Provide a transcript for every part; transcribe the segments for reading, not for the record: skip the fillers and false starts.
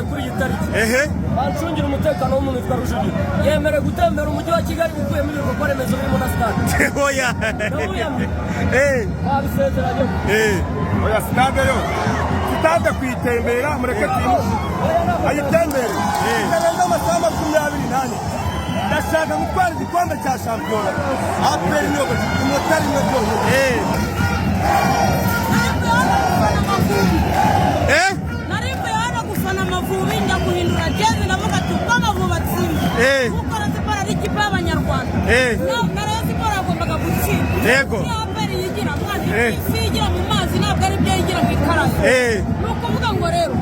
Kuri iyi tariki, Ehe. bancungira umutekano w'umuntu witwa Rujugiro. Yemerewe gutembera umujyi wa Kigali ukuyemo ibikorwa remezo birimo na stade. Oya. Ndawuyamye. Babisezeranye. Oya, stade yo, stade kuyitembera, mureke ayitembere itarenze amasaha 24. Ndashaka gutwara igikombe cya shampiyona. APR niyo inota rimwe ryonyine. Nari mvuye hano gufana Amavubi. Eh. Nari mvuye hano gufana Amavubi, njya guhindura jezi, ndavuga ati ubwo Amavubi atsinze, kuko Rayon Sports ari ikipe y'Abanyarwanda, na Rayon Sports yagombaga gutsinda. Iyo APR yigira mwana, ifi yigira mu mazi ntabwo ari byo yigira mu ikarayi. Ni ukuvuga ngo rero,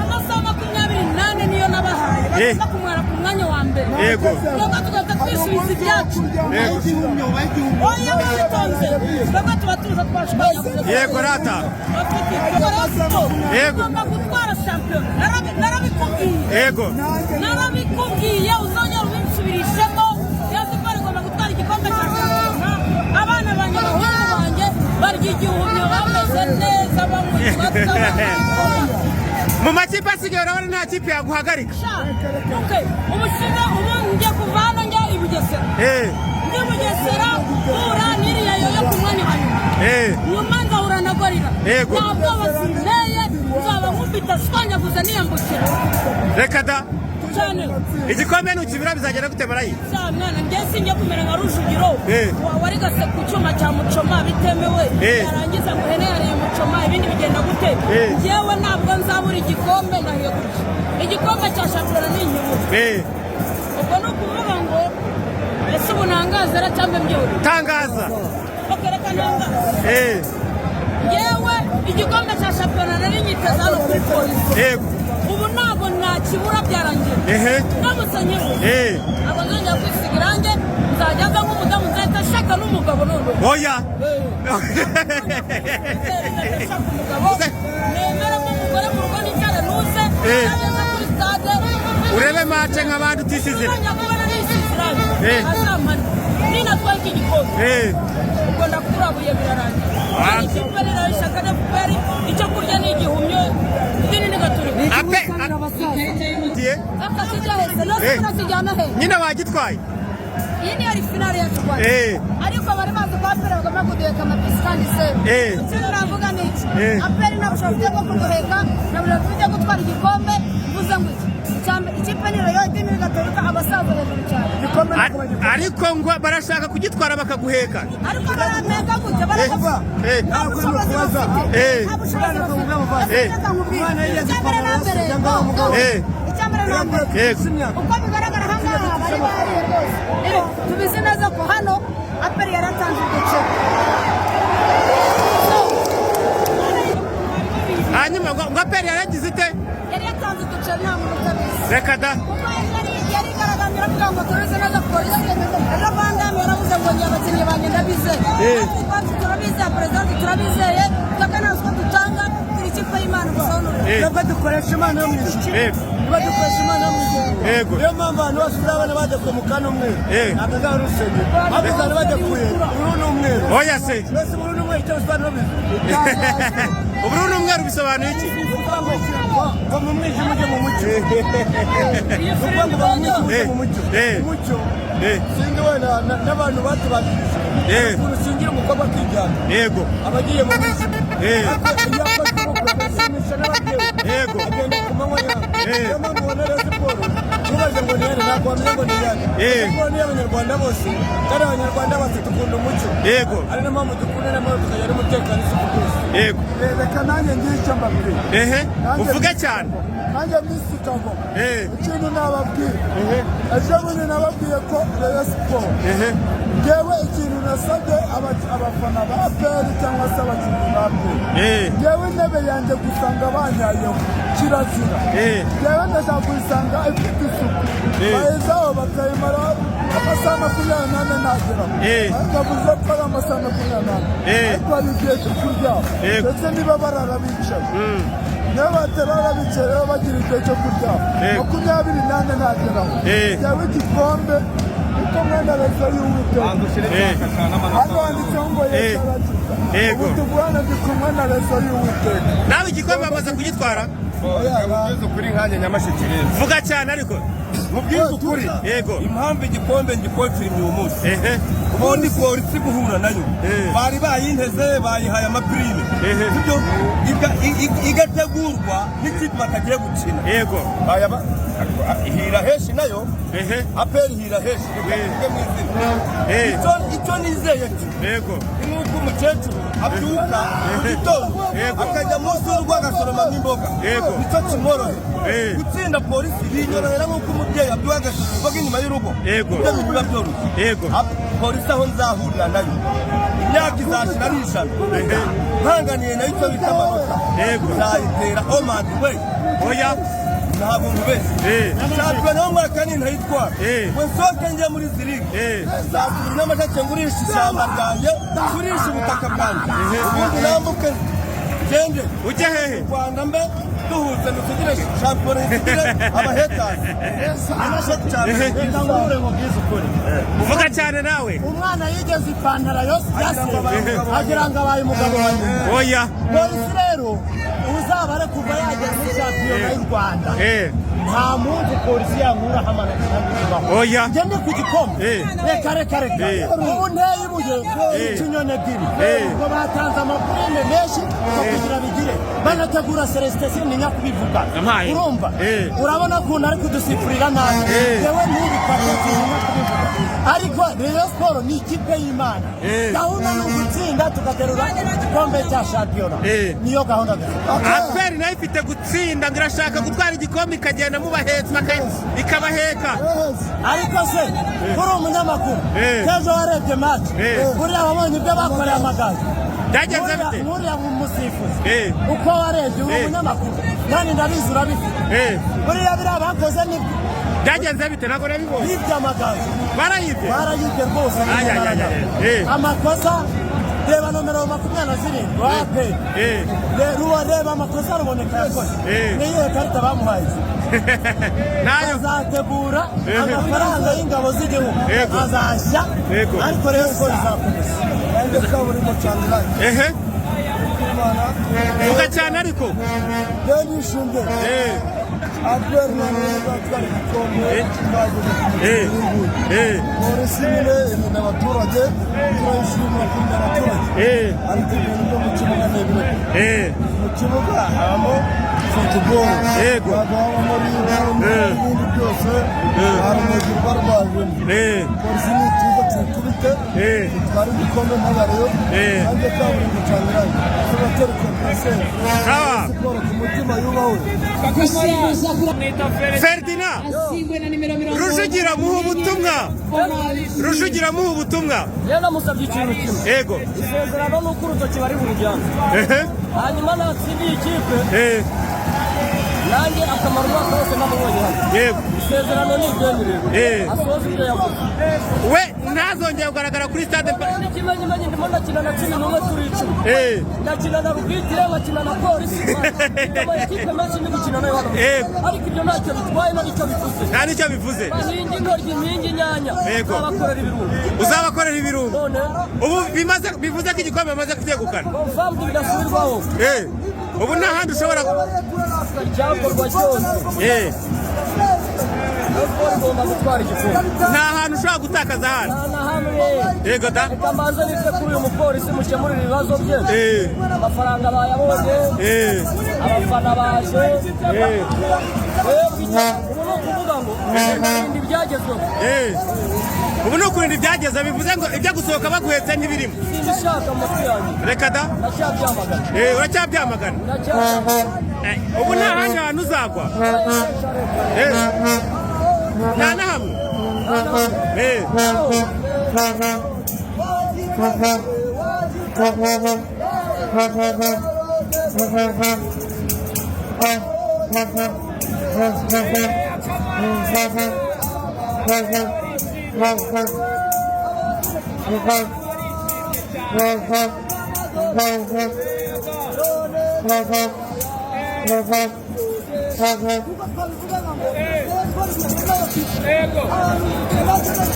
amasaha 24 niyo nabahaye, bagomba kumwara ku mwanya wa mbere. Twebwe tugahita twisubiza ibyacu. Oya, mwitonze, twebwe tuba tuza twashwanyaguze. Yego rata. Yego. Ugomba gutwara shampiyona. Narabikubwiye. Narabikubwiye, uzongera ubinsubirishemo. Rayon Sports igomba gutwara igikombe cya shampiyona. Abana banjye, abahungu banjye barya igihumyo bameze neza, banywa amata, banywa igikoma. Mu makipe asigaye urabona nta kipe yaguhagarika? Sha, okay. Ubushize, ubu ngiye kuva hano njya i Bugesera. Ndi Bugesera mpura n'iriya yo ku mwanya wa nyuma. Nyuma nzahura na Gorilla. Ntabwo bazinteye, nzaba nkufite shwanyaguza niyambukira. Reka da. Cyane. Igikombe nukibura bizagenda gute, barayi? Sha mwana, njye sinjya kumera nka Rujugiro warigase ku cyuma cya mucoma bitemewe, yarangiza ngo ihene yariye mucoma, ibindi bigenda gute? Njyewe ntabwo nzabura igikombe, ndahiye gutya, igikombe cya shampiyona ni inyuburo. Ubwo ni ukuvuga ngo ese ubu ntangaza ra cyangwa mbyihorere? Tangaza. Bakareka ntangaza. Yewe, igikombe cya shampiyona nari nyiteze hano kuri Polisi. Ubu ntabwo nakibura, byarangiye. Ndamutse nkibuze, ntabwo nzongera kwisiga irange, nzajya nza nk'umudamu, nzahita nshaka n'umugabo noneho. Oya. Nshaka umugabo, nemeremo umugore mu rugo, nicare nuze, nageze kuri stade urebe match nk'abandi utisize. Nzongera kubona nisize irange, azampane ninatwaye iki gikombe. Ubwo ndakurabuye, birarangiye. Ikipe rero ishyaka FPR, icyo kurya ni igihumyo, idini ni Gaturika. Ape Tiye. Akakijya hese no kijyana he? Nyine wagitwaye. Iyi ni yari finale yacu Rwanda. Ariko bari bazi ko APR bagomba kuduheka amapisi kandi zeru. Icyo navuga ni iki? APR nta bushobozi bufite bwo kuduheka, nta bushobozi bufite bwo gutwara igikombe. Mvuze ngo iki? Icyambere, ikipe ni Rayon, idini ni Gatolika, abasaza hejuru cyane. Ariko ngo barashaka kugitwara bakaguheka. Ariko barampeka gute? Barakavuga nta bushobozi bafite. Nta bushobozi bafite. Ese reka nkubwire, icyambere na mbere, go, go. Icyambere na mbere, uko bigaragara aha ngaha bari bahariye rwose. Tubizi neza ko hano APR yaratanze uduce. So, Hanyuma ngo APR yaragize ite? Yari yatanze uduce, nta muntu utabizi. Reka da. Kuko yari igaragambye iravuga ngo tubizi neza Polisi. Ejo Vandamu yaravuze ngo njye abakinnyi banjye ndabizeye. Natwe ubwacu turabizeye, perezida turabizeye, twebwe nta ruswa dutanga, turi ikipe y'Imana gusa hano. Twebwe dukoresha Imana yo mu ijuru. Niba dukoresha Imana yo mu ijuru, niyo mpamvu abantu bose uzabona badakuye mu kano umweru, ntabwo azaba ari urusengero, ahubwo uzabona badakuye ubururu n'umweru. Oya se. Mbese ubururu n'umweru icyo bisobanura bizi? Ubururu n'umweru bisobanuye iki? Ngo mu mwijima ujye mu mucyo. Ni ukuvuga ngo mu mwijima ujye mu mucyo. Umucyo, sinzi wenda n'abantu batubanjirije, ukuntu ushingira umukobwa akijyana, aba agiye mu mwijima. Ariko iyo afashe ubukwe agashimisha n'ababyeyi, agenda ku manywa yawe. Niyo mpamvu ubona Rayon Sports, ntubaze ngo ni iyande, ntabwo wamenya ngo ni iyande. Siporo ni iy'Abanyarwanda bose, kandi Abanyarwanda bose dukunda umucyo. Ari nayo mpamvu dukunda n'amahoro, tukagira n'umutekano, isuku byose. Reka nanjye ngire icyo mbabwira. Ehe, uvuge cyane. Nanjye Miss Kagoma. Ikintu nababwira, ejo bundi nababwiye ko Rayon Sports, ngewe ikintu nasabye abafana ba APR cyangwa se abakinnyi ba APR, ngewe intebe yanjye gusanga banyayeho kirazira. Ngewe ndashaka kuyisanga ifite isuku. Bayizaho bakayimara amasaha 24 ntageramo. Ariko avuze ko ari amasaha 24, ariko hari igihe cyo kuryama. Ndetse niba barara bicaye, niba batarara bicaye rero bagira igihe cyo kuryama. 24 ntageraho. Ngewe igikombe niko mwene rezo y'Uwiteka. Hano handitseho ngo Yesu arakiza. Ubu tuvugana ndi kumwe na rezo y'Uwiteka. Nawe igikombe bamaze kugitwara. Mubwize ukuri nkanjye Nyamasheke rero. Vuga cyane ariko. Mubwize ukuri. Yego. Impamvu igikombe ngikonfirimye uyu munsi. Ubundi polisi guhura nayo. Bari bayinteze, bayihaye amaprime. Sibyo? Igategurwa n'ikipe batagiye gukina. Yego. Hira henshi nayo. APR hira henshi. Reka tuvuge mu izina. Icyo nizeye cyo. Yego. Nk'uko umukecuru abyuka mu gitondo akajya munsi y'urugo agasoromamo imboga. Yego. Nicyo kimworohera. Gutsinda polisi binyorohera nk'uko umubyeyi abyuka agasoroma imboga inyuma y'urugo. Yego. Ibyo bintu biba byoroshye. Yego. Polisi aho nzahurira nayo imyaka izashira ari ijana ntanganiye nayo icyo bita amanota. Yego. Nzayitera omandi we. Oya. Ntabwo nkubeshye. Shampiyona y'umwaka ni ntayitwara. Ngo nsohoke njye muri zirige. Nzasubira Nyamasheke ngurisha ishyamba ryanjye, ngurisha ubutaka bwanjye. Ubundi nambuke ngende. Ujye hehe? U Rwanda mbe duhuze dusigire shampiyona isigire abahetasi. Nyamasheke cyane. Uvuga cyane nawe. Umwana yigeze ipantaro yose agira ngo abaye umugabo wa nyina. Oya. Polisi rero uzabare kuva yagera muri shampiyona y'u Rwanda. Nta muntu polisi yankuraho amanota ntabibaho. Oya. Njye ndi ku gikombe. Reka reka reka. Ubu nteye ibuye ikinyoni ebyiri. Ubwo batanze amaprime menshi ngo kugira bigire. Banategura Celestin sintinya kubivuga. Urumva? Urabona ukuntu ari kudusifurira nabi. Yewe ntubifate sintinya kubivuga. Ariko Rayon Sport ni ikipe y'Imana. Gahunda ni ugutsinda tugaterura igikombe cya shampiyona. Niyo gahunda dufite. APR nayo ifite gutsinda ngo irashaka gutwara igikombe ikagenda mubahetse ikabaheka. Ariko se uri umunyamakuru kejo warebye match buriya wabonye ibyo bakoreye Amagaju. Byagenze bite? Nkuriya musifuzi uko warebye uri umunyamakuru kandi ndabizi urabifite. Buriya biriya bakoze nibyo. Byagenze bite? Ntabwo nabibonye. Bibye Amagaju. Barayibye? Barayibye rwose. Amakosa reba nomero 27 wa APR. Reba amakosa Ruboneka yakoze. Niyihe karita bamuhaye? Azategura amafaranga y'ingabo z'igihugu. Azashya. Ariko rero siporo izakomeza. Vuga cyane ariko. Nishimye. APR izatwara igikombe twageze ku gihugu. Polisi nyine irinda abaturage, turayishimira kurinda abaturage. Ariko ibintu byo mu kibuga ni ibirego. Mu kibuga habamo football. Yego. Habamo n'ibindi byose. Hari umujyi barwajemo. Polisi ni tuza tuyikubite. Dutware igikombe nk'abareyo. Nanjye kaburimbo cyane irangi. Tubatera kompreseri. Siporo ku mutima yubahwe. Ferdinand Rujugira muha ubutumwa. Rujugira muha ubutumwa. Rero namusabye ikintu kimwe. Yego. Isezerano ni uko urutoki bari burujyane. Hanyuma natsindiye ikipe. Nanjye akamaro umwaka wose namubonye hano. Yego. Isezerano ni ibyemerewe. Asoza ibyo yavuze. We ntazongera kugaragara kuri stade. Ikimenyimenyi ndimo ndakina na 11 turi 10. Ndakina na Rubitire, nkakina na polisi. Amakipe menshi ndi gukina nayo hano. Ariko ibyo ntacyo bitwaye n'icyo bivuze. Nta nicyo bivuze. Bahinga intoryi, mpinga inyanya. Uzabakorera ibirungo. Uzabakorera ibirungo. Ubu bimaze bivuze ko igikombe bamaze kucyegukana. Confirmed bidasubirwaho. Ubu nta handi ushobora icyakorwa cyose. Igomba gutwara igikombe. Nta hantu ushobora gutakaza hano. Nta na hamwe. Yego da. Reka mbanze nitwe kuri uyu mupolisi mukemurire ibibazo bye. Amafaranga bayabonye. Abafana baje. Ubu ni ukuvuga ngo kurinda ibyagezweho. Ubu ni ukurinda ibyagezweho bivuze ngo ibyo gusohoka baguhetse ntibirimo. Simbishaka mu matwi yanjye. Reka da. Ndacyabyamagana. Uracyamagana. Ubu nta handi hantu uzagwa. Nta na hamwe.